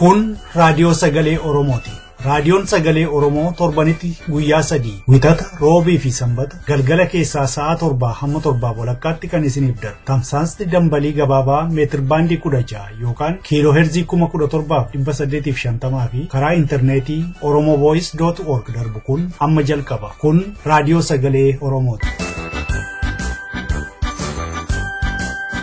Kun raadiyoo sagalee Oromooti. Raadiyoon sagalee Oromoo torbanitti guyyaa 3 Wixata, Roobii fi Sanbata galgala keessaa sa'a 7 hamma 7:30 kan isiniif darbu. Tamsaasni dambalii gabaabaa meetir baandii 16 yookaan kiiloo heerzii 17,850 fi karaa intarneetii oromovoice.org darbu kun amma jalqaba. Kun raadiyoo sagalee Oromooti.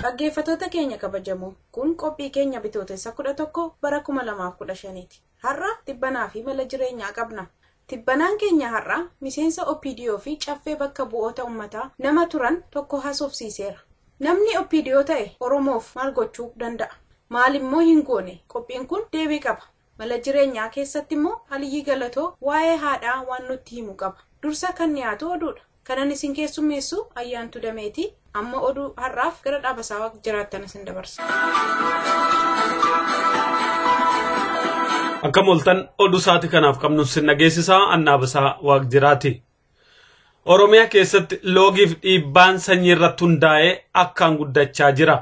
Dhaggeeffattoota keenya kabajamoo, kun qophii keenya bitootessa 11 bara 2015ti. Har'a tibbanaa fi mala jireenyaa qabna. Tibbanaan keenya har'a miseensa OPDO fi caffee bakka bu'oota uummataa nama turan tokko haasofsiiseera. Namni OPDO ta'e Oromoof maal gochuu danda'a? Maal immoo hin goone? Qophiin kun deebii qaba. Mala jireenyaa keessatti immoo Aliyyii Galatoo waa'ee haadhaa waan nutti himu qaba. Dursa kan dhiyaatu oduudha. Kanan isin keessummeessu Ayyaantu Dameetii. Amma oduu har'aaf gara dhaabasaa jiraattan isin dabarsa. Akka mooltan oduu sa'aatii kanaaf qabnu sin dhageessisaa Annaabasaa Waaqjiraati. Oromiyaa keessatti loogiif dhiibbaan sanyii irratti hundaa'ee akkaan guddachaa jira.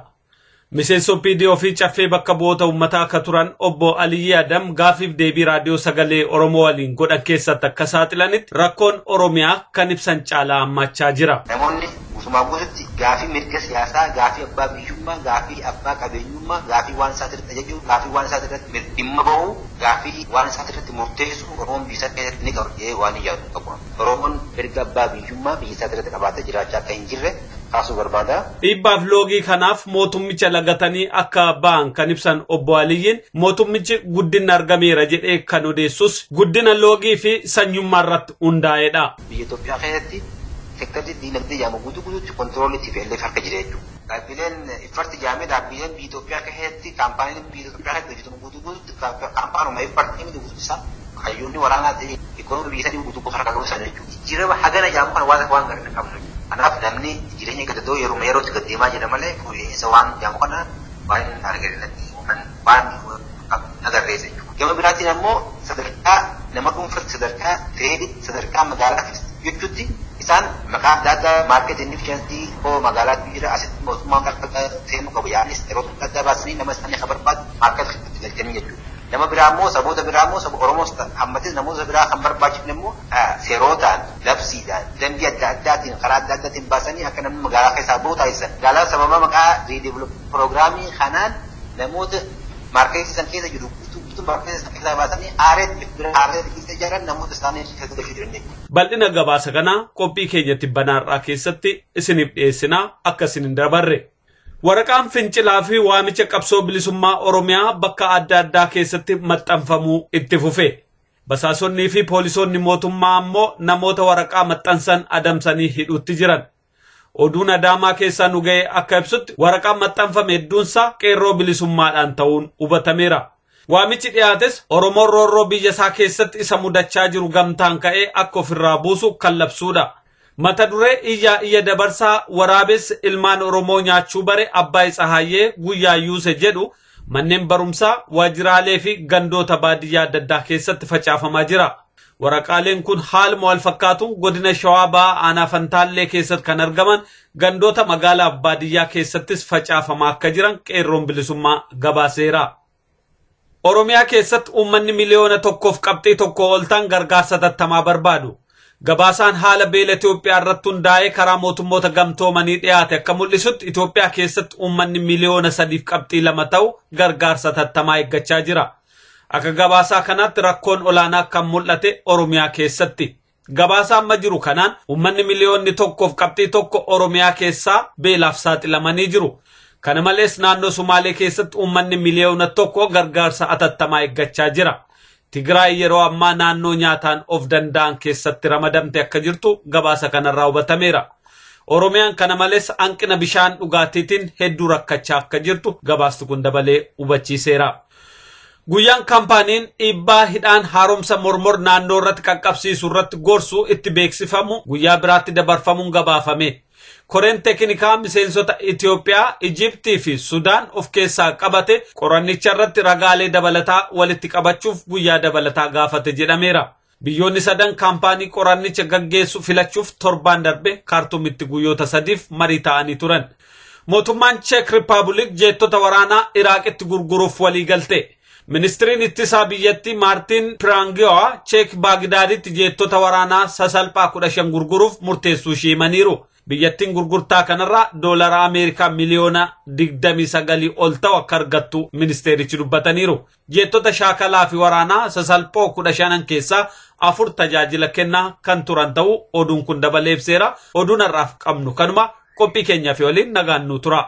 Miseensa OPDO fi caffee bakka bu'oota uummataa akka turan obbo Aliyyii Adam gaafiif deebii raadiyoo sagalee Oromoo waliin godhan keessatti akka saaxilanitti rakkoon Oromiyaa kan ibsan caalaa hammachaa jira. Namoonni guutumaa guututti gaafii mirga siyaasaa, gaafii abbaa biyyummaa, gaafii abbaa qabeenyummaa, gaafii waan isaa irratti ajajuu, gaafii waan isaa irratti dhimma bahuu, gaafii waan isaa irratti murteessu Oromoon biyya isaa keessatti ni qaba jedhee waan hin yaadu qabu. Oromoon mirga abbaa biyyummaa biyya isaa irratti qabaatee jiraachaa akka hin jirre kaasuu barbaada. Dhiibbaaf loogii kanaaf mootummicha lagatanii akka ba'an kan ibsan obbo Aliyyiin mootummichi guddinni argameera jedhee kan odeessus guddina loogii fi sanyummaa irratti hundaa'edha. Biyya Itoophiyaa keessatti seektarri diinagdee jedhamu guutuu guutuutti kontiroolii TPLF harka jira jechuudha. Dhaabbileen iffarti jedhamee dhaabbileen biyya Itoophiyaa keessatti kaampaaniin biyya Itoophiyaa keessatti hojjetamu guutuu guutuutti kaampaanuma iffarti miti guutuu isaa hayyoonni waraanaa ta'e ikoonoomii biyya sanii guutuu qofa harka qabu sana jechuudha. Jijjiirama hagana jedhamu kana waan gara hin qabnu. Kanaaf namni jireenya gadadoo yeroo yerootti gad deemaa jira malee fooyya'insa waan jedhamu kana waan hin argine waan agarreessa jechuudha. Gama biraatiin ammoo sadarkaa nama dhuunfaatti sadarkaa feeditti sadarkaa magaalaa jechuutti isaan maqaa adda addaa maarket inefficiency koo magaalaatti jira asitti mootummaan harka seenuu qabu yaanis yeroo adda addaa baasanii nama isaanii kan barbaadu maarket itti galchanii jechuudha. Nama biraa immoo saboota biraa immoo saba Oromoos hammatis namoota biraa kan barbaachifne immoo seerotaan labsiidhaan dambii adda addaatiin karaa adda addaatiin baasanii akka namni magaalaa keessaa bahu taasisan. Magaalaa sababa maqaa riidevelop piroogiraamii kanaan namoota maarkeetii san keessa jiru guutuu maarkeetii san keessaa baasanii aareet bira aareet keessa ijaaran namoota isaanii keessa galchuu jiran jechuudha. Bal'ina gabaasa kanaa qophii keenya tibbanaarraa keessatti isiniif dhiyeessinaa akka isin hin dabarre. Waraqaan fincilaa fi waamicha qabsoo bilisummaa Oromiyaa bakka adda addaa keessatti maxxanfamuu itti fufe. Basaasonnii fi poolisoonni mootummaa ammoo namoota waraqaa maxxansan adamsanii hidhuutti jiran. Oduun Adaamaa keessaa nu ga'e akka ibsutti waraqaan maxxanfame hedduunsaa qeerroo bilisummaadhaan ta'uun hubatameera. Waamichi dhiyaates Oromoon roorroo biyya isaa keessatti isa mudachaa jiru gamtaan ka'ee akka ofirraa buusu kan labsuudha. Mata duree iyyaa iyya dabarsaa waraabessi ilmaan Oromoo nyaachuu bare Abbaay Tsahaayyee guyyaa yuuse jedhu manneen barumsaa waajjiraalee fi gandoota baadiyyaa adda addaa keessatti facaafamaa jira. Waraqaaleen kun haaluma wal fakkaatuun godina Shawaa Bahaa Aanaa Fantaallee keessatti kan argaman gandoota magaalaa baadiyyaa keessattis facaafamaa akka jiran qeerroon bilisummaa gabaaseera. Oromiyaa keessatti uummanni 1.1 miliyoona ol ta'an gargaarsa tattamaa barbaadu. Gabaasaan haala beela Itoophiyaa irratti hundaa'ee karaa mootummoota gamtoomanii dhiyaate akka mul'isutti Itoophiyaa keessatti uummanni 3.2 miliyoona ta'u gargaarsa tattamaa eeggachaa jira. Akka gabaasaa kanaatti rakkoon olaanaa kan mul'ate Oromiyaa keessatti. Gabaasa amma jiru kanaan uummanni 1.1 miliyoona Oromiyaa keessaa beelaaf saaxilamanii jiru. Kana malees naannoo Sumaalee keessatti uummanni 1 miliyoona gargaarsa atattamaa eeggachaa jira. Tigraay yeroo ammaa naannoo nyaataan of danda'an keessatti ramadamte akka jirtu gabaasa kanarraa hubatameera. Oromiyaan kana malees hanqina bishaan dhugaatiitiin hedduu rakkachaa akka jirtu gabaasti kun dabalee hubachiiseera. Guyyaan kaampaaniin dhiibbaa hidhaan haaromsa mormor naannoo irratti qaqqabsiisu irratti gorsu itti beeksifamu guyyaa biraatti dabarfamuun gabaafame. Koreen teeknikaa miseensota Itoophiyaa, Ijiptii fi Sudaan of keessaa qabate qorannicha irratti ragaalee dabalataa walitti qabachuuf guyyaa dabalataa gaafate jedhameera. Biyyoonni sadan kaampaanii qorannicha gaggeessu filachuuf torbaan darbe Kaartuumitti guyyoota 3f marii ta'anii turan. Mootummaan Cheek Rippaabilik jeettota waraanaa Iraaqitti gurguruuf walii galte. Ministiriin ittisaa biyyattii Maartiin Piraangiyoa Cheek Baagdaaditti jeettota waraanaa sasalphaa 15 gurguruuf murteessuu ishee himaniiru. Biyyattiin gurgurtaa kanarraa doolara Ameerikaa miliyoona 29 ol ta'u akka argattu ministeerichi dubbataniiru. Jeettota shaakalaa fi waraanaa sasalphoo 15 keessaa 4 tajaajila kennaa kan turan ta'uu oduun kun dabalee ibseera. Oduun har'aaf qabnu kanuma qophii keenyaa fi waliin nagaan nu tura.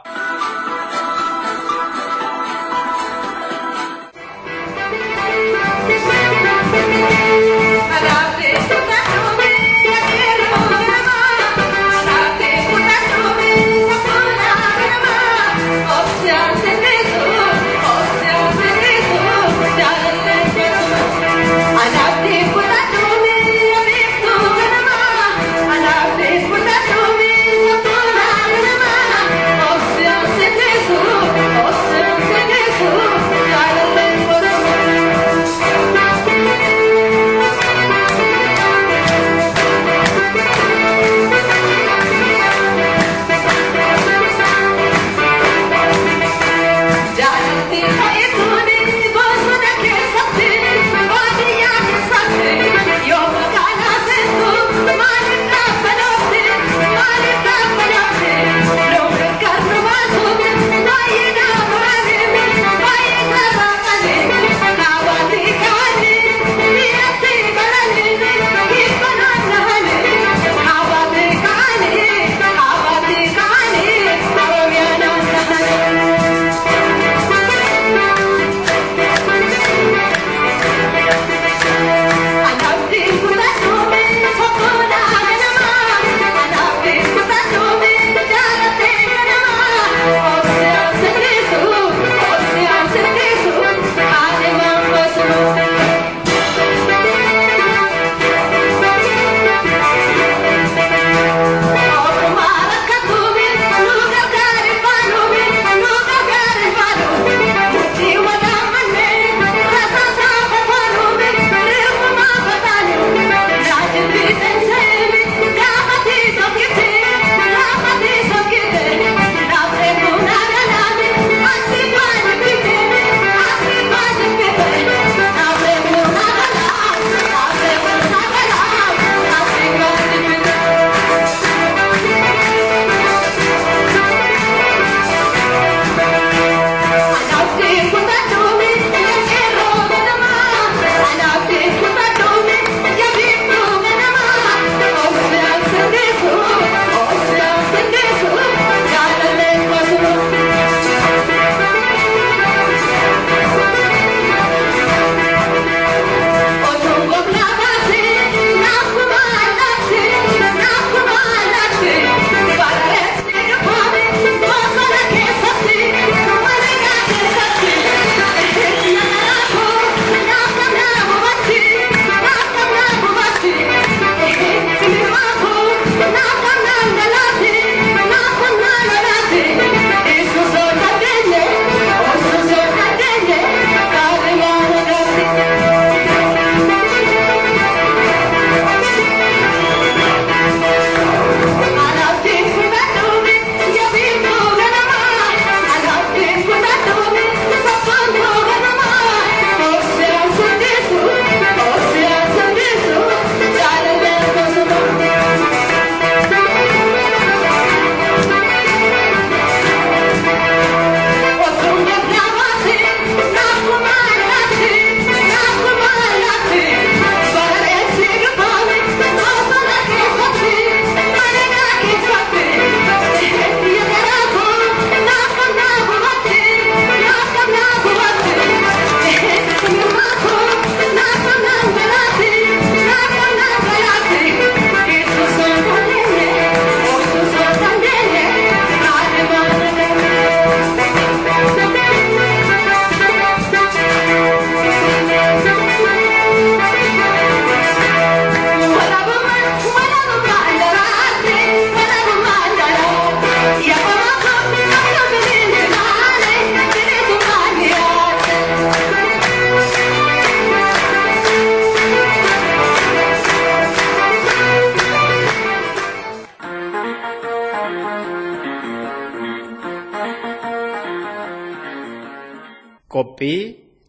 Qophii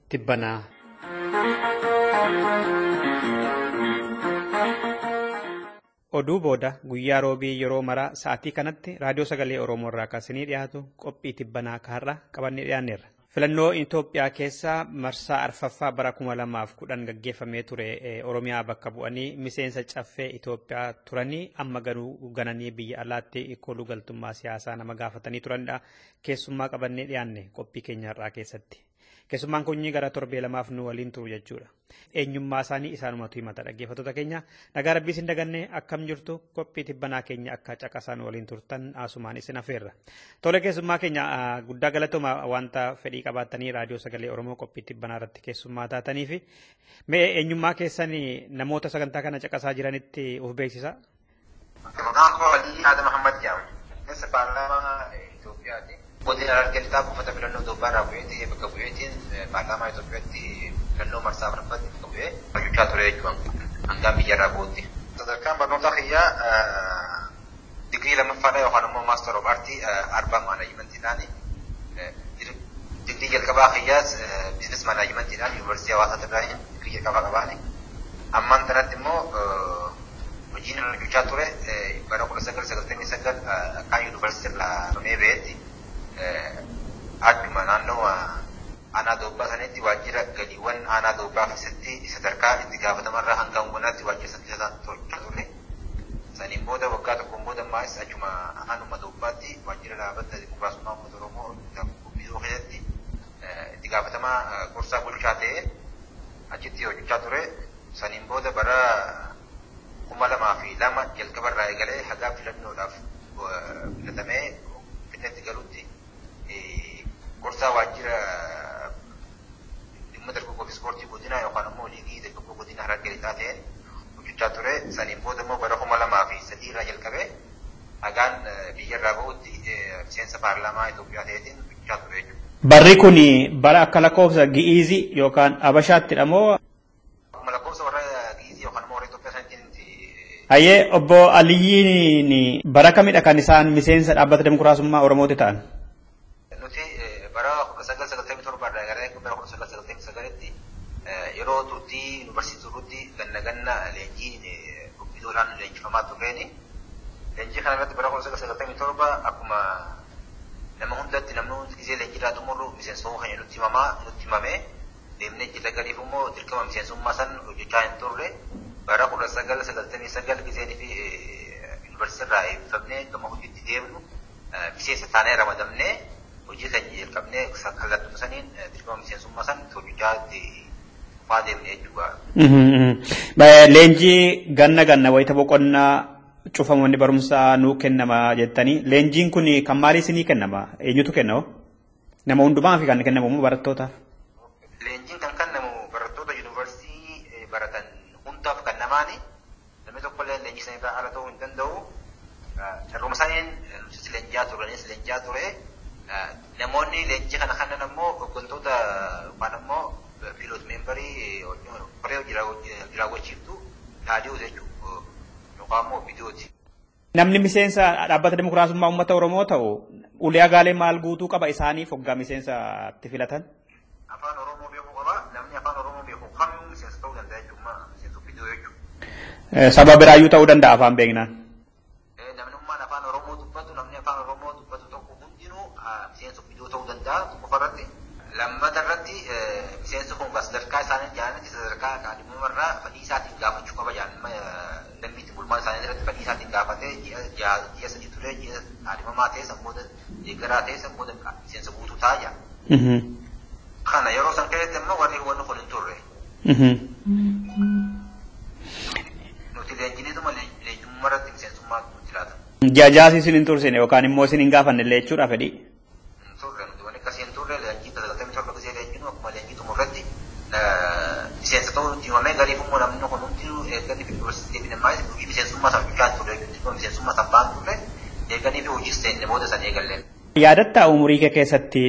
Tibbanaa. Oduu booda guyyaa roobii yeroo maraa sa'aatii kanatti raadiyoo sagalee Oromoo irraa kaasanii dhiyaatu qophii tibbanaa kaarraa qabannee dhiyaanneerra. Filannoo Itoophiyaa keessaa marsaa arfaffaa bara 2010 gaggeeffamee ture Oromiyaa bakka bu'anii miseensa caffee Itoophiyaa turanii amma garuu gananii biyya alaatti kooluu galtummaa siyaasaa nama gaafatanii turanidha. Keessummaa qabannee dhiyaanne qophii keenya har'aa keessatti. Keessummaan kun gara torbee lamaaf nu waliin turu jechuudha. Eenyummaa isaanii isaanumatu himata dhaggeeffattoota keenya. Nagaa rabbii isin daganne akkam jirtu qophii tibbanaa keenya akka caqasaa nu waliin turtan asumaan isin afeerra. Tole keessummaa keenya guddaa galatooma wanta fedhii qabaattanii raadiyoo sagalee Oromoo qophii tibbanaa irratti keessummaa taatanii fi mee eenyummaa keessan namoota sagantaa kana caqasaa jiranitti of beeksisa. Maqaan koo Alii Aadam Ahmad jedhama. Miseensa paarlaamaa Itoophiyaati. Godina Harargee Lixaa buufata filannoo Itoophiyaa irraa bu'eetii bakka bu'eetiin paarlaamaa Itoophiyaatti filannoo marsaa afuraffaatti bakka bu'ee hojjechaa ture jechuudha hangaan biyya irraa bu'utti. Sadarkaan barnoota kiyyaa digirii lammaffaadha yookaan immoo maastar of aartii arbaa maanaajimentiidhaani. Digirii jalqabaa kiyyaas biizines maanaajimentiidhaan yuunivarsiitii Hawaasaa irraa digirii jalqabaa qabaani. Ammaan tanatti immoo hojiin hojjechaa ture bara 1999 akkaan yuunivarsiitii irraa dhumee ba'etti adduma naannoo aanaa Doobbaa sanitti waajjira galiiwwan aanaa Doobbaa keessatti sadarkaa itti gaafatamarraa hanga hongonaatti waajjira san keessa hojjechaa ture. Saniin booda waggaa tokkoon booda ammaas achuma aanuma Doobbaatti waajjira dhaabbata dimokiraasummaa uummata Oromoo biiroo keessatti itti gaafatamaa gorsaa bulchaa ta'ee achitti hojjechaa ture. Saniin booda bara 2002 jalqabarraa eegalee hagaa filannoodhaaf filatamee Finfinneetti galutti gorsaa waajjira dhimma dargaggoo fi ispoortii godinaa yookaan immoo liigii dargaggoo godinaa Harargee Lixaa ta'een hojjechaa ture. Saniin booda immoo bara 2003 irraa jalqabee hagaan biyya irraa bahutti miseensa paarlaamaa Itoophiyaa ta'eetiin hojjechaa ture jechuudha. Barri kun bara akka lakkoofsa Gi'iizii yookaan Abashaatti moo? Akkuma lakkoofsa warra Gi'iizii yookaan immoo warra Itoophiyaa sanatti. Hayyee obbo Aliyyiin bara kamidha kan isaan miseensa dhaabbata dimokiraasummaa Oromooti ta'an? Nuti bara 1997 irraa gara bara 1999tti yeroo turtii yuunivarsiitii turrutti ganna ganna leenjii qophiidhaan leenjifamaa turreeni. Leenjii kana irratti bara 1997 akkuma nama hundatti namni hundi gisee leenjii irraa xumurru miseensota keenya nutti himamaa nutti himamee deemnee jilla galiif immoo dirqama miseensummaa san hojjechaa hin turre. Bara 1999 giseenii fi yuunivarsiitii irraa eebbifamnee gama hojiitti deemnu miseensa taanee ramadamnee hojii keenya jalqabnee kallattuma saniin dirqama miseensummaa san hojjechaa itti fufaa deemne jechuudha. Leenjii ganna ganna wayita boqonnaa cufamoonni barumsaa nuu kennama jettanii leenjiin kun kan maalii isinii kennama? Eenyutu kenna? Nama hundumaa fi kan kennamu immoo barattootaaf? Leenjiin kan kennamu barattoota yuunivarsiitii baratan hundaaf kan namaani namni tokkollee leenjii sanirraa ala ta'uu hin danda'u. Carruma saniin nutis leenji'aa turanis leenji'aa ture. Namoonni leenjii kana kennan ammoo hooggantoota yookaan ammoo piiloot meembarii koree hojii raawwachiiftu raadiyoo jechuudha yookaan immoo viidiyooti. Namni miseensa dhaabbata dimokiraasummaa uummata Oromoo ta'u ulaagaalee maal guutuu qaba isaaniif hoggaa miseensatti filatan? Afaan Oromoo beekuu qaba. Namni afaan Oromoo beeku kamiyyuu miseensa ta'uu danda'a jechuudha. Miseensa viidiyoo jechuudha. Saba biraayyuu ta'uu danda'a afaan beeknaan. Namnummaan afaan Oromoo dubbatu namni afaan Oromoo dubbatu tokko hundinuu miseensa viidiyoo ta'uu danda'a tokkoffaarratti. Lammata irratti miseensi kun sadarkaa isaanii jaanatti sadarkaa kaadhimamarraa fedhii isaatiin gaafachuu qaba jaanuma lammiitti bulmaan isaanii irratti fedhii isaatiin gaafatee ji'a sadii turee ji'a kaadhimamaa ta'e san booda deeggaraa ta'e san booda miseensa guutuu ta'a jaa. Kana yeroo san keessatti immoo warri wanni kun hin turre. Nuti leenjiniituma leenjummaa irratti miseensummaa nutti laata. Jajaas isin hin tursine yookaan immoo isin hin gaafanne illee jechuudha fedhii. Hin turre nuti wanni akkasii hin turre leenjii 97 gisee leenjinu akkuma leenjii xumurratti miseensa ta'uu nutti himamee gariif immoo namni kun hundinuu eeganii fi yuunivarsiitii fi nammaa hojii miseensummaa sana hojjechaa hin turre jechuudha. Miseensummaa sana ba'an turre eeganii fi hojii seenne booda sana eegalleen. Yaadattaa umurii kee keessatti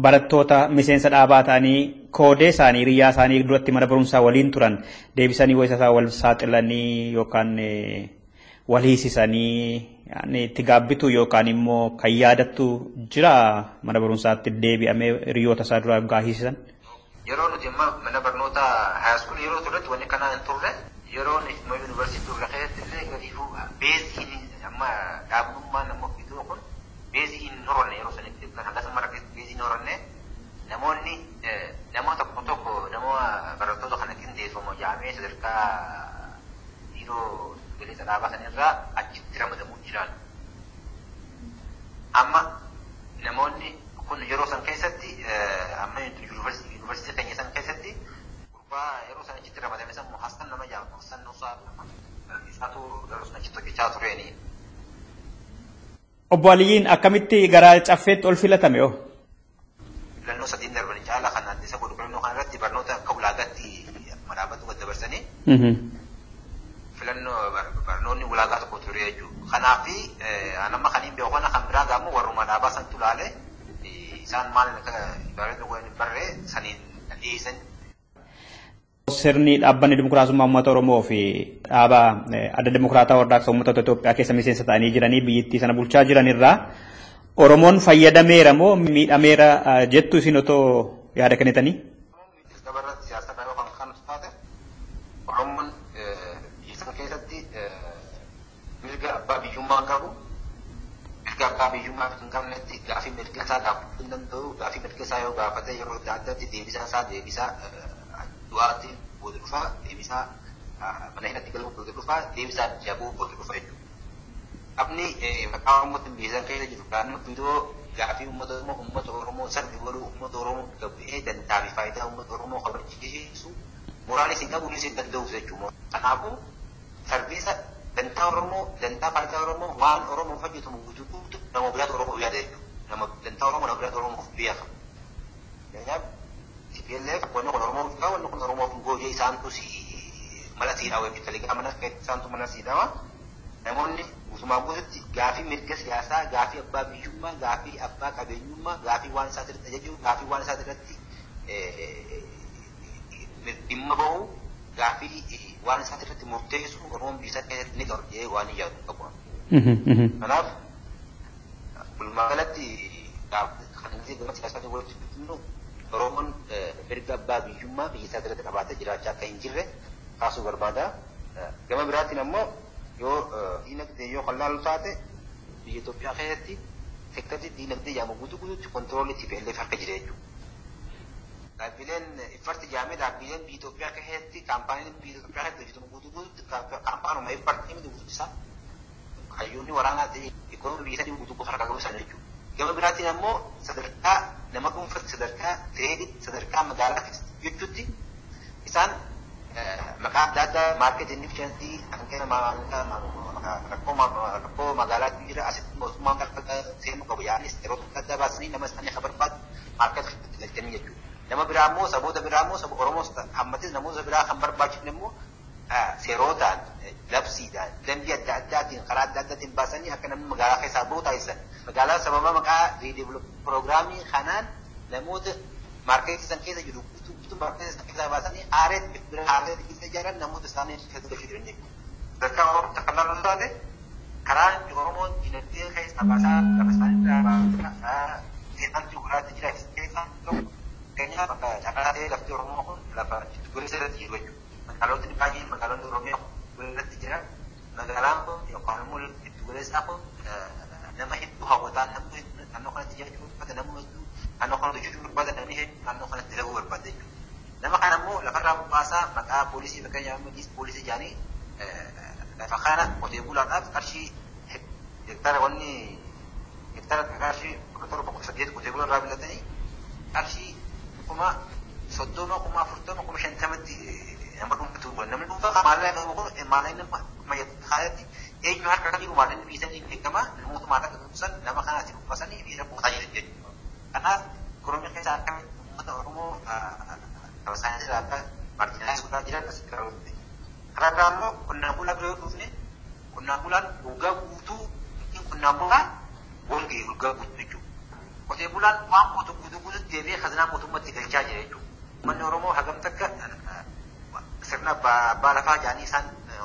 barattoota miseensa dhaabaa ta'anii koodee isaanii hiriyaa isaanii duratti mana barumsaa waliin turan deebisanii wayisa isaa wal saaxilanii yookaan wal hiisisanii itti gaabbitu yookaan immoo kan yaadattu jira mana barumsaatti deebi'amee hiriyoota isaa duraa gaa hiisisan. Yeroo nuti amma mana barnoota high school yeroo turretti wanni kanaa hin turre yeroo nuti yuunivarsiitii turre keessatti illee gadiifuu beeziin amma dhaabummaan amma OPDO kun beezii hin horanne yeroo sanitti kan akkasuma keessatti beezii hin horanne namoonni nama tokko tokko nama barattoota kana qindeeffamu jaamee sadarkaa biiroo bilisa dhaabaa sanirraa achitti ramadamuu jiran. Amma namoonni kun yeroo san keessatti amma yuunivarsiitii keenya san keessatti gurbaa yeroo san achitti ramadame san Hassan nama jedhamu Hassan Nuusaa isaatu yeroo san achitti hojjechaa tureeni. Obbo Aliyyiin akkamitti gara caffeetti ol filatame hoo? Filannoo sadiin darban caala kan adda isa godhu filannoo kana irratti barnoota akka ulaagaatti akkuma dhaabbatu gad dabarsanii filannoo barnoonni ulaagaa tokko ture jechuudha. Kanaaf anamma kan hin beeku kana kan biraa gaammoo warruma dhaabaa santu ilaale isaan maal akka bareedu hin barree saniin dhiyeessan. Sirni dhaabbanni dimokiraasummaa uummata Oromoo fi dhaaba adda dimokiraataa warraaqsa uummata Itoophiyaa keessa miseensa ta'anii jiranii biyyattii sana bulchaa jiran irraa Oromoon fayyadameera moo miidhameera jettu isin otoo yaada kennitanii? Jalqaba siyaasa kan yookaan kan taate Oromoon biyya sana keessatti mirga abbaa biyyummaa qabu mirga abbaa biyyummaa hin qabnetti gaafii mirga isaa gaafachuu hin danda'u gaafii mirga isaa yoo gaafate yeroo adda addaatti deebisaa isaa deebisaa du'aatti booda dhufaa deebisaa mana hidhatti galuu booda dhufaa deebisaa jabuu booda dhufa jechuudha. Sabni maqaa Oromootiin biyya sana keessa jiru naannoo iddoo gaafii uummata Oromoo uummata Oromoo sarbi godhuu uummata Oromoo gabbee dantaa fi faayidaa uummata Oromoo kabachiisu moraalis hin qabu innis hin danda'u jechuudha. Kanaafuu sarbiisa dantaa Oromoo dantaa faayidaa Oromoo waan Oromoof hojjetamu guutuu guutuu nama biraatu Oromoof yaada jechuudha. Nama dantaa Oromoo nama biraatu Oromoof beeka. Kanaaf TPLF wanni kun Oromoof qaba wanni kun Oromoof hin goone isaantu si mala siidhaa wayii taligaa mana isaantu mana siidhaa. Namoonni guutumaan guututti gaafii mirga siyaasaa, gaafii abbaa biyyummaa, gaafii abbaa qabeenyummaa, gaafii waan isaa irratti ajaju, gaafii waan isaa irratti dhimma bahu, gaafii waan isaa irratti murteessu Oromoon biyya isaa keessatti ni qaba jedhee waan hin yaadu qabu. Kanaaf walumaa galatti kan inni gama siyaasaatiin walitti dhufnu Oromoon mirga abbaa biyyummaa biyya isaa irratti qabaatee jiraachaa akka hin jirre kaasuu barbaada. Gama biraatiin ammoo yoo diinagdee yoo kan laalu taate biyya Itoophiyaa keessatti seektarri diinagdee jedhamu guutuu guutuutti kontiroolii TPLF harka jira jechuudha. Dhaabbileen iffarti jedhamee dhaabbileen biyya Itoophiyaa keessatti kaampaaniin biyya Itoophiyaa keessatti hojjetamu guutuu guutuutti kaampaanuma iffarti miti guutuu isaa hayyoonni waraanaa ta'e ikoonomii biyya sanii guutuu harka qabu sana jechuudha. Gama biraatiin ammoo sadarkaa nama dhuunfaatti sadarkaa tireeditti sadarkaa magaalaa keessatti jechuutti isaan maqaa adda addaa maarkeet inefficiency hanqina rakkoo magaalaatu jira asitti mootummaan harka seenuu qabu yaanis yeroo adda addaa baasanii nama isaanii akka barbaadu maarkeet keessatti galchanii jechuudha. Nama biraa immoo saboota biraa immoo saba Oromoos hammatis namoota biraa kan barbaachifne immoo seerotaan labsiidhaan dambii adda addaatiin karaa adda addaatiin baasanii akka namni magaalaa keessaa bahu taasisan. Magaalaa sababa maqaa riidevelop piroogiraamii kanaan namoota maarkeetii san keessa jiru guutuu guutuu maarkeetii san keessaa baasanii aareet bira aareet keessa ijaaran namoota isaanii keessa galchuu jiran jechuudha. Sadarkaa Oromoo kan laalu taate karaa inni Oromoon dinagdee keessaa baasaa lafa isaanii irraa baasaa seexantii gurraacha jira keessaa tokko fakkeenyaaf bakka carraa ta'ee lafti Oromoo kun lafa giddu irratti jiru jechuudha. Magaalotni baay'een magaalonni Oromiyaa irratti jiran magaalaan kun yookaan immoo giddu galeessaa kun nama hedduu hawwataa namni hedduu naannoo kanatti jiraachuu barbaada namni hedduu naannoo kanatti hojjechuu barbaada namni hedduu naannoo kanatti dalaguu barbaada jechuudha. Nama kana immoo lafarraa buqqaasaa maqaa poolisii fakkeenyaaf poolisii jedhanii lafa kana qotee bulaadhaaf qarshii hektaara wanni hektaara qarshii 17 18 qotee bulaa irraa bitatanii qarshii 30,000 40,000 50,000 nama dhuunfatu namni dhuunfaa maallaqa qabu kun maallaqni nama mayyatti eenyu harka kan jiru maallaqni biyya sanii beekama namoota maallaqa qabu nama kanaatti buqqasanii biyya buusaa jiran jechuudha. Kanaaf ikoonoomii keessaa akkamitti uummata Oromoo qaba isaanii irraa akka maarjinaayis godhaa jiran asitti raawwate. Karaa biraa immoo qonnaan bulaa bira yoo dhufne qonnaan bulaan waggaa guutuu qonnaan bulaa wongee waggaa guutuu jechuudha. Qotee bulaan waan qotu guutuu guutuutti deebi'ee khazinaa mootummaatti galchaa jira jechuudha. Uummanni Oromoo hagam takka sirna abbaa lafaa jedhanii isaan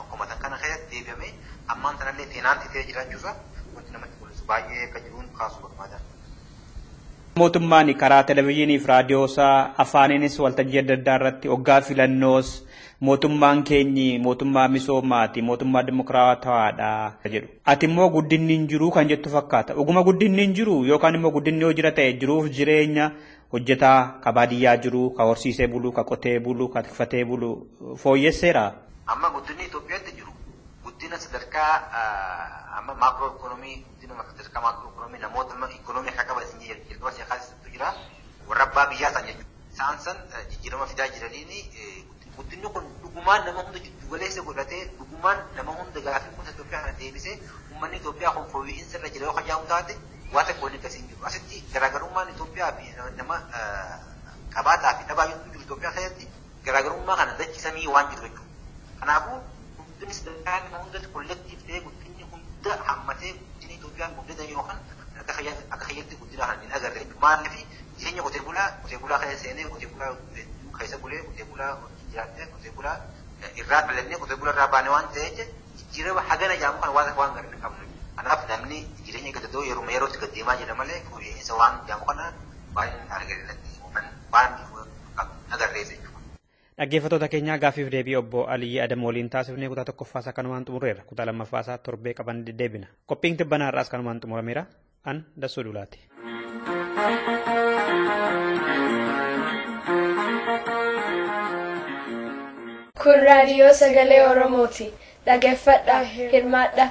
komatan kana keessatti deebi'amee ammaan sanallee teenaantii ta'ee jiraachuusaa wanti namatti mul'isu baay'ee akka jiruun kaasuu barbaada. Mootummaan karaa televezyiinii fi raadiyoo isaa afaaniinis waltajjii adda addaa irratti hoggaa filannoos mootummaan keenyi mootummaa misoomaati mootummaa dimokiraatawaadha jedhu. Ati immoo guddinni hin jiru kan jettu fakkaata. Dhuguma guddinni hin jiru yookaan immoo guddinni yoo jira ta'e jiruuf jireenya hojjetaa ka baadiyyaa jiru, ka horsiisee bulu, ka qotee bulu, ka tikfatee bulu fooyyesseera. Amma guddinni Itoophiyaatti jiru guddina sadarkaa amma maakiroo ikoonoomii guddina sadarkaa maakiroo ikoonoomii namoota amma ikoonoomii akka qaban jalqaba siyaasatu jira warra abbaa biyyaa ta'an jechuudha. Isaan san jijjiirama fidaa jiraniini guddinni kun dhugumaan nama hunda jiddu galeessa godhatee dhugumaan nama hunda gaafii uummata Itoophiyaa kana deebisee uummanni Itoophiyaa kun fooyya'insa irra jira yoo hajaamu taate waa tokko wanni akkasii hin jiru. Asitti garaagarummaan Itoophiyaa fi nama qabaataa fi dhabaa jiru Itoophiyaa keessatti garaagarummaa kana dachi samii waan jiru jechuudha. Kanaafuu guddinni sadarkaa nama hundatti kolleektiif ta'ee guddinni hunda hammatee guddinni Itoophiyaan guddatan yookaan akka hayyatti guddina kan hin agarre jechuudha. Maaliif jireenya qotee bulaa keessa seenee qotee bulaa keessa bulee qotee bulaa wajjin jiraatee qotee bulaa irraa dhalannee qotee bulaa irraa baane waan ta'eef jijjiirama hagana jedhamu kan waan gargar hin qabne. Kanaaf namni jireenya gadadoo yeruma yerootti gad deemaa jira malee fooyya'insa waan jedhamu kana waan hin argine waan agarreessa jechuudha. Dhaggeeffattoota keenyaa gaaffiif deebii obbo Aliyyi Adam waliin taasifnee kutaa tokkoffaasaa kanumaan xumurreerra. Kutaa lammaffaasaa torbee qaban deddeebina. Qophiin tibbanaa har'aas kanumaan xumurameera. An Dassuu Duulaati. Kun raadiyoo sagalee Oromooti. Dhaggeeffadhaa, hirmaadhaa.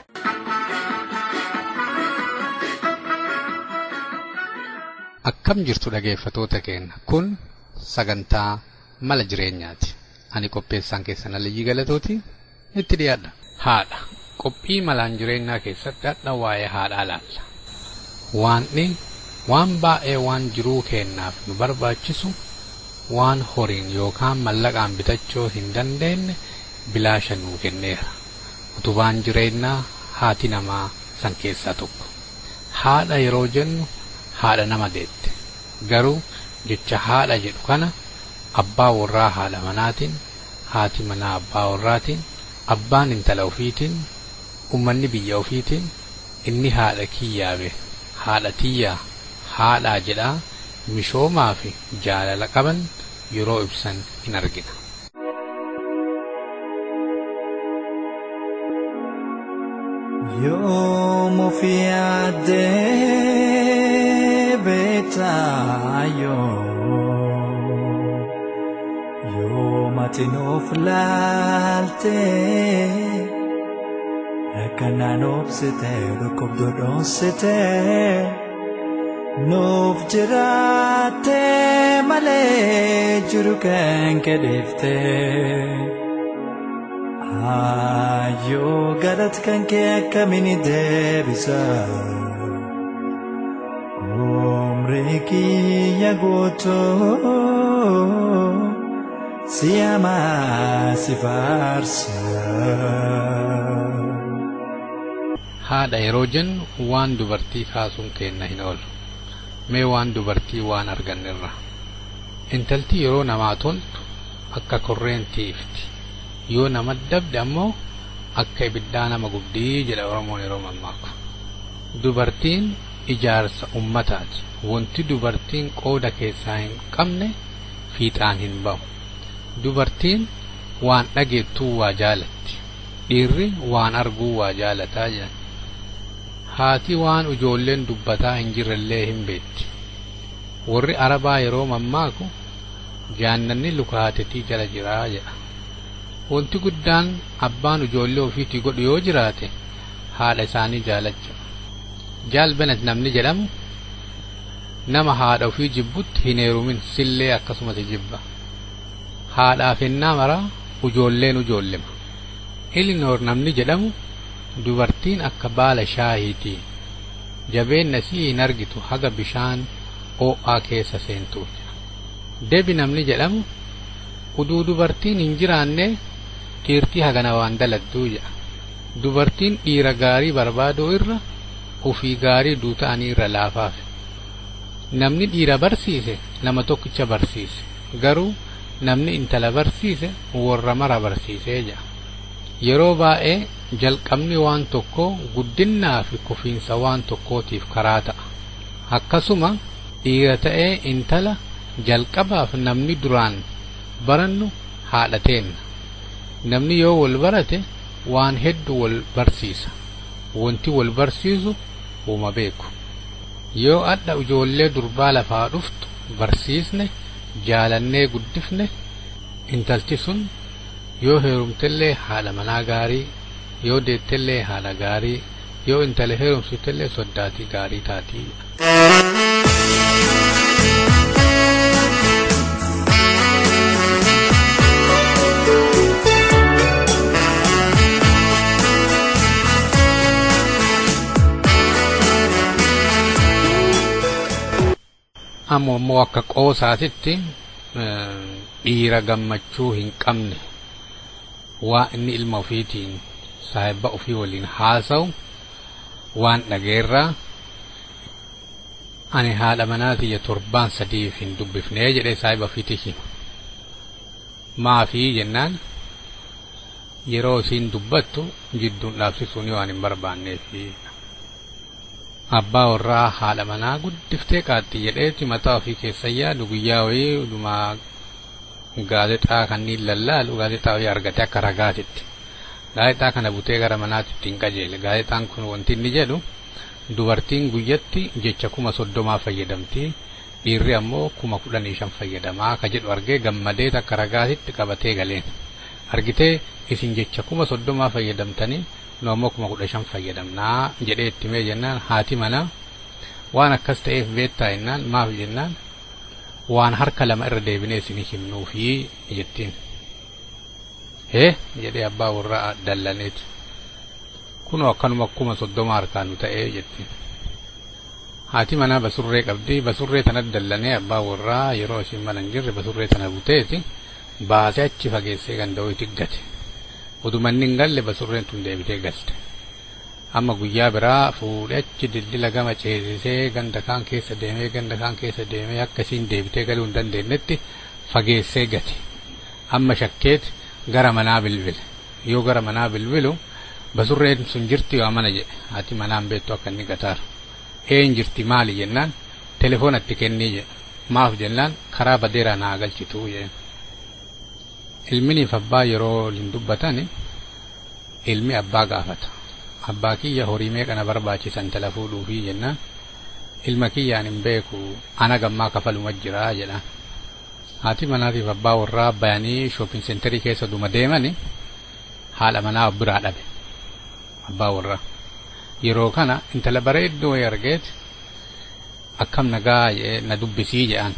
Akkam jirtu dhaggeeffattoota keenya kun sagantaa mala jireenyaati. Ani qopheessaan keessan Aliyyii Galatooti itti dhiyaadha. Haadha. Qophii malaan jireenyaa keessatti hadha waa'ee haadhaa laalla. Waanni waan baay'ee waan jiruu keennaaf nu barbaachisu waan horiin yookaan mallaqaan bitachuu hin dandeenye bilaasha nuu kenneera. Utubaan jireenyaa haati namaa san keessaa tokko. Haadha yeroo jennu haadha nama deette. Garuu jecha haadha jedhu kana abbaa warraa haadha manaatiin, haati manaa abbaa warraatiin, abbaan intala ofiitiin, ummanni biyya ofiitiin, inni haadha kiyyaabe, haadha tiyyaa, haadhaa jedhaa mishoomaa fi jaalala qaban yeroo ibsan hin argina. Yoom of yaaddee beektaa yoom ati nuuf laaltee rakkanaan obsitee dhukkubduu dhoositee nuuf jiraattee malee jiru kan kedheeftee. Ayyoo galata kan kee akkamiin deebisa umrii kiyya guutuu si hamaa si faarsa. Haadha yeroo jennu waan dubartii kaasuun keenna hin oolu. Mee waan dubartii waan argannerra. Intalti yeroo namaa toltu akka korreentii ifti. Yoo nama dabde ammoo akka ibiddaa nama gubdii jedha Oromoon yeroo mammaaku. Dubartiin ijaarsa ummataati. Wanti dubartiin qooda keessaa hin qabne fiixaan hin bahu. Dubartiin waan dhageettuu waa jaalatti. Dhiirri waan arguu waa jaalataa jedhan. Haati waan ijoolleen dubbataa hin jirrellee hin beekti. Warri Arabaa yeroo mammaaku jaannanni luka haatetii jala jiraa jedha. Wanti guddaan abbaan ijoollee ofiitii godhu yoo jiraate haadha isaanii jaalacha. Jaal Benet namni jedhamu nama haadha ofii jibbutti hin heerumin sillee akkasumas jibba. Haadhaaf ennaa maraa ijoolleen ijoollema. Ilinoor namni jedhamu dubartiin akka baala shaayiiti. Jabeenna isii hin argitu haga bishaan ho'aa keessa seentuuf. Debi namni jedhamu uduu dubartiin hin jiraanne dhiirtii hagana waan daladduu jedha. Dubartiin dhiira gaarii barbaaduu irra ofii gaarii duuta'anii irra laafaaf. Namni dhiira barsiise nama tokkicha barsiise. Garuu namni intala barsiise warra mara barsiisee jedha. Yeroo baay'ee jalqabni waan tokkoo guddinnaa fi kufiinsa waan tokkootiif karaa ta'a. Akkasuma Dhiira ta'ee intala jalqabaaf namni duraan barannu haadha teenna. Namni yoo wal barate waan hedduu wal barsiisa. Wanti wal barsiisu uuma beeku. Yoo adda ijoollee durbaa lafaa dhuftu barsiisne jaalannee guddifne intalti sun yoo heerumtellee haadha manaa gaarii, yoo deettellee haadha gaarii, yoo intala heerumsitellee soddaatii gaarii taatii. Amma immoo akka qoosaatitti dhiira gammachuu hin qabne waa inni ilma ofiitiin saahiba ofii waliin haasa'u waan dhageerraa ani haadha manaa tiyya torbaan sadiif hin dubbifnee jedhee saahiba ofiitii hima. Maafii jennaan yeroo isiin dubbattu jidduun dhaabsisuun waan hin barbaanneefi. Abbaa warraa haadha manaa guddiftee qaatti jedheeti mataa ofii keessa yaadu guyyaa wayii dhumaa gaazexaa kanneen lallaalu gaazexaa wayii argate akka ragaatitti. Gaazexaa kana butee gara manaatti ittiin qajeele. Gaazexaan kun wanti inni jedhu dubartiin guyyatti jecha 30,000 fayyadamti. Dhiirri ammoo 15,000 fayyadamaa ka jedhu argee gammadee akka ragaatitti qabatee galeen. Argitee isin jecha 30,000 fayyadamtanii nu ammoo 15,000 fayyadamnaa jedhee itti mee jennaan haati manaa waan akkas ta'eef beektaa jennaan maaf jennaan waan harka lama irra deebinee isinii himnuufi jettiin. Hee jedhee abbaa warraa dallaneeti. Kunoo akkanuma 30,000 harkaan nu ta'ee jettiin. Haati manaa basurree qabdi basurree tana dallanee abbaa warraa yeroo ishiin mana hin jirre basurree tana buteeti baasee achi fageessee ganda wayiitti gate. Oduma inni hin galle basurreen tun deebitee galte. Amma guyyaa biraa fuudhee achi dildila gama ceesisee ganda kaan keessa deemee ganda kaan keessa deemee akka isiin deebitee galuu hin dandeenyetti fageessee gate. Amma shakkeet gara manaa bilbile. Yoo gara manaa bilbilu basurreen sun jirti yoo mana jedhe haati manaan beektu akka inni gataaru. Een jirti maali jennaan telefoona itti kennii jedhe. Maaf jennaan karaa badeeraa naa galchituu jedhe. Ilminiif abbaa yeroo hin dubbatani ilmi abbaa gaafata. Abbaa kiyya horii meeqa na barbaachisan intala fuudhuufi jennaan ilma kiyyaan hin beeku ana gammaa kafaluma jira jedha. Haati manaatiif abbaa warraa bayanii shoopin seenterii keessa duma deemani haadha manaa of biraa dhabe abbaa warraa. Yeroo kana intala bareedduu wayii argeeti akkam nagaa na dubbisii jedhan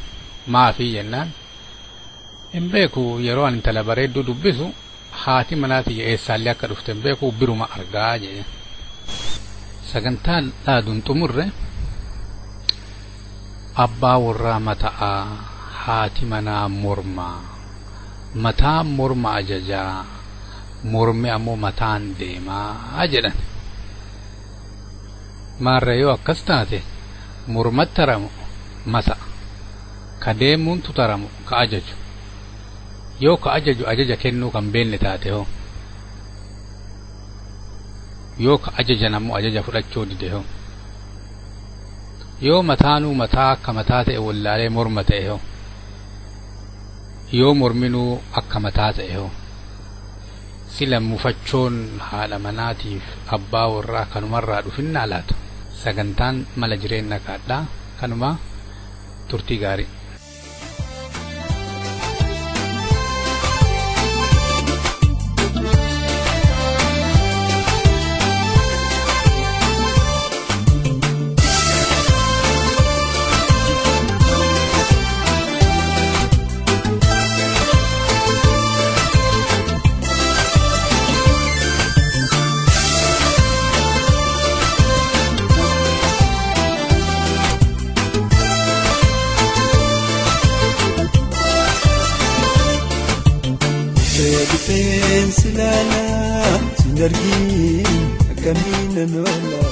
maafii jennaan hin beeku yeroo ani intala bareedduu dubbisu haati manaatii eessaallee akka dhufte hin beeku biruma argaa jedhe. Sagantaan dhaaduun xumurre abbaa warraa mata'aa haati manaa mormaa mataan morma ajajaa mormi ammoo mataan deemaa jedhan. Maarra yoo akkas taate mormatti taramu mata ka deemuuntu taramu ka ajaju. Yoo ka ajaju ajaja kennuu kan beekne taate hoo yoo ka ajajan ammoo ajaja fudhachuu dide hoo yoo mataanuu mataa akka mataa ta'e wallaalee morma ta'e hoo yoo morminuu akka mataa ta'e hoo sila mufachoon haadha manaatiif abbaa warraa kanumarraa dhufinnaa laata. Sagantaan mala jireenya kaadhaa kanumaa turtii gaarii. Sinargin akkamiin oola.